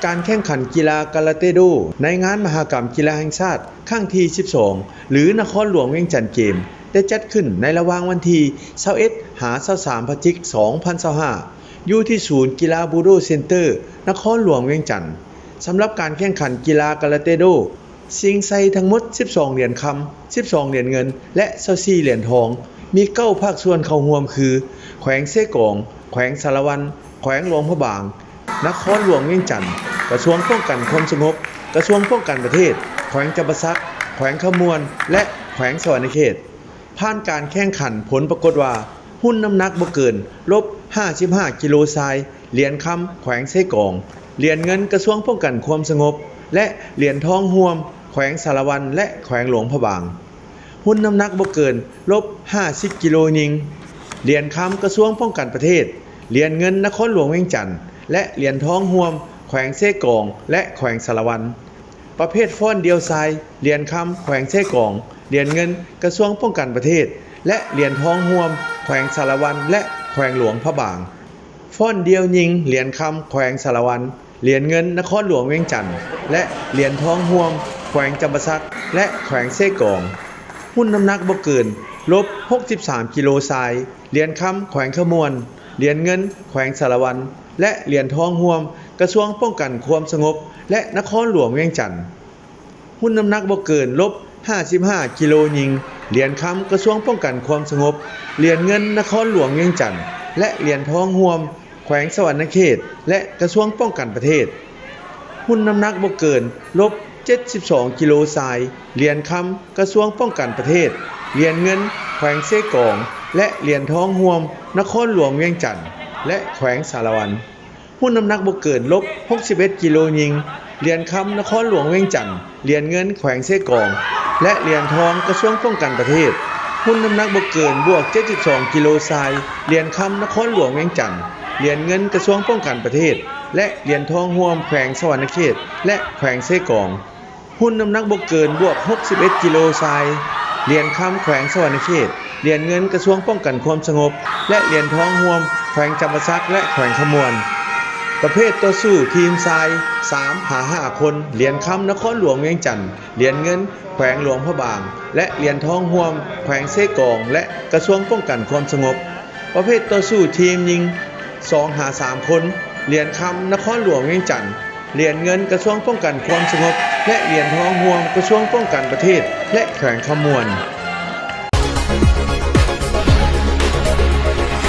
ການແຂ່ງຂັນກິລາກາລາເຕໂດ ໃນງານມະຫະກຳກິລາແຫ່ງຊາດຄັ້ງທີສິບສອງ ຫຼື ນະຄອນຫຼວງວຽງຈັນເກມ ໄດ້ຈັດຂຶ້ນໃນລະຫວ່າງວັນທີຊາວເອັດ ຫາ ຊາວສາມ ພະຈິກ ສອງພັນຊາວຫ້າ ຢູ່ທີ່ສູນກິລາບູໂດເຊັນເຕີ ນະຄອນຫຼວງວຽງຈັນ. ສຳລັບການແຂ່ງຂັນກິລາກາລາເຕໂດ ຊິງໄຊທັງໝົດສິບສອງຫຼຽນຄຳ, ສິບສອງຫຼຽນເງິນ ແລະ ຊາວສີ່ຫຼຽນທອງ, ມີເກົ້າພາກສ່ວນເຂົ້າຮ່ວມຄື ແຂວງເຊກອງ, ແຂວງສາລະວັນ, ແຂວງຫຼວງພະບາງ, ນະຄອນຫຼວງວຽງຈັນ, ກະຊວງປ້ອງກັນຄວາມສະຫງົບ, ກະຊວງປ້ອງກັນປະເທດ, ແຂວງຈຳປາສັກ, ແຂວງຄຳມ່ວນ ແລະ ແຂວງສະຫວັນນະເຂດ. ຜ່ານການແຂ່ງຂັນ, ຜົນປາກົດວ່າ ຮຸ່ນນ້ຳໜັກບໍ່ເກີນລົບຫ້າສິບຫ້າກິໂລຊາຍ, ຫຼຽນຄຳ ແຂວງເຊກອງ, ຫຼຽນເງິນ ກະຊວງປ້ອງກັນຄວາມສະຫງົບ ແລະ ຫຼຽນທອງຮ່ວມ ແຂວງສາລະວັນ ແລະ ແຂວງຫຼວງພະບາງ. ຮຸ່ນນ້ຳໜັກບໍ່ເກີນລົບຫ້າສິບກິໂລຍິງ, ຫຼຽນຄຳ ກະຊວງປ້ອງກັນປະເທດ, ຫຼຽນເງິນ ນະຄອນຫຼວງວຽງຈັນ ແລະ ຫຼຽນທອງຮ່ວມ ແຂວງເຊກອງ ແລະ ແຂວງສາລະວັນ. ປະເພດຟ້ອນດ່ຽວຊາຍ, ຫຼຽນຄຳ ແຂວງເຊກອງ, ຫຼຽນເງິນ ກະຊວງປ້ອງກັນປະເທດ ແລະ ຫຼຽນທອງຮ່ວມ ແຂວງສາລະວັນ ແລະ ແຂວງຫຼວງພະບາງ. ຟ້ອນດ່ຽວຍິງ, ຫຼຽນຄຳ ແຂວງສາລະວັນ, ຫຼຽນເງິນ ນະຄອນຫຼວງວຽງຈັນ ແລະ ຫຼຽນທອງຮ່ວມ ແຂວງຈຳປາສັກ ແລະ ແຂວງເຊກອງ. ຮຸ່ນນ້ຳໜັກບໍ່ເກີນລົບຫົກສິບສາມກິໂລຊາຍ, ຫຼຽນຄຳ ແຂວງຄຳມ່ວນ, ຫຼຽນເງິນ ແຂວງສາລະວັນ ແລະ ຫຼຽນທອງຮ່ວມ ກະຊວງປ້ອງກັນຄວາມສະຫງົບ ແລະ ນະຄອນຫຼວງວຽງຈັນ. ຮຸ່ນນ້ຳໜັກບໍ່ເກີນລົບຫ້າສິບຫ້າກິໂລຍິງ, ຫຼຽນຄຳ ກະຊວງປ້ອງກັນຄວາມສະຫງົບ, ຫຼຽນເງິນ ນະຄອນຫຼວງວຽງຈັນ ແລະ ຫຼຽນທອງຮ່ວມ ແຂວງສະຫວັນນະເຂດ ແລະ ກະຊວງປ້ອງກັນປະເທດ. ຮຸ່ນນ້ຳໜັກບໍ່ເກີນລົບເຈັດສິບສອງກິໂລຊາຍ, ຫຼຽນຄຳ ກະຊວງປ້ອງກັນປະເທດ, ຫຼຽນເງິນ ແຂວງເຊກອງ ແລະ ຫຼຽນທອງຮ່ວມ ນະຄອນຫຼວງວຽງຈັນ ແລະ ແຂວງສາລະວັນ. ຮຸ່ນນ້ຳໜັກບໍ່ເກີນລົບຫົກສິບເອັດກິໂລຍິງ, ຫຼຽນຄຳ ນະຄອນຫຼວງວຽງຈັນ, ຫຼຽນເງິນ ແຂວງເຊກອງ ແລະ ຫຼຽນທອງ ກະຊວງປ້ອງກັນປະເທດ. ຮຸ່ນນ້ຳໜັກບໍ່ເກີນບວກເຈັດສິບສອງກິໂລຊາຍ, ຫຼຽນຄຳ ນະຄອນຫຼວງວຽງຈັນ, ຫຼຽນເງິນ ກະຊວງປ້ອງກັນປະເທດ ແລະ ຫຼຽນທອງຮ່ວມ ແຂວງສະຫວັນນະເຂດ ແລະ ແຂວງເຊກອງ. ຮຸ່ນນ້ຳໜັກບໍ່ເກີນບວກຫົກສິບເອັດກິໂລຊາຍ, ຫຼຽນຄຳ ແຂວງສະຫວັນນະເຂດ, ຫຼຽນເງິນ ກະຊວງປ້ອງກັນຄວາມສະຫງົບ ແລະ ຫຼຽນທອງຮ່ວມ ແຂວງຈຳປາສັກ ແລະ ແຂວງຄຳມ່ວນ. ປະເພດຕໍ່ສູ້ທີມຊາຍ ສາມຫາຫ້າຄົນ, ຫຼຽນຄຳ ນະຄອນຫຼວງວຽງຈັນ, ຫຼຽນເງິນ ແຂວງຫຼວງພະບາງ ແລະ ຫຼຽນທອງຮ່ວມ ແຂວງເຊກອງ ແລະ ກະຊວງປ້ອງກັນຄວາມສະຫງົບ. ປະເພດຕໍ່ສູ້ທີມຍິງ ສອງຫາສາມຄົນ, ຫຼຽນຄຳ ນະຄອນຫຼວງວຽງຈັນ, ຫຼຽນເງິນ ກະຊວງປ້ອງກັນຄວາມສະຫງົບ ແລະ ຫຼຽນທອງຮ່ວມ ກະຊວງປ້ອງກັນປະເທດ ແລະ ແຂວງຄຳມ່ວນ.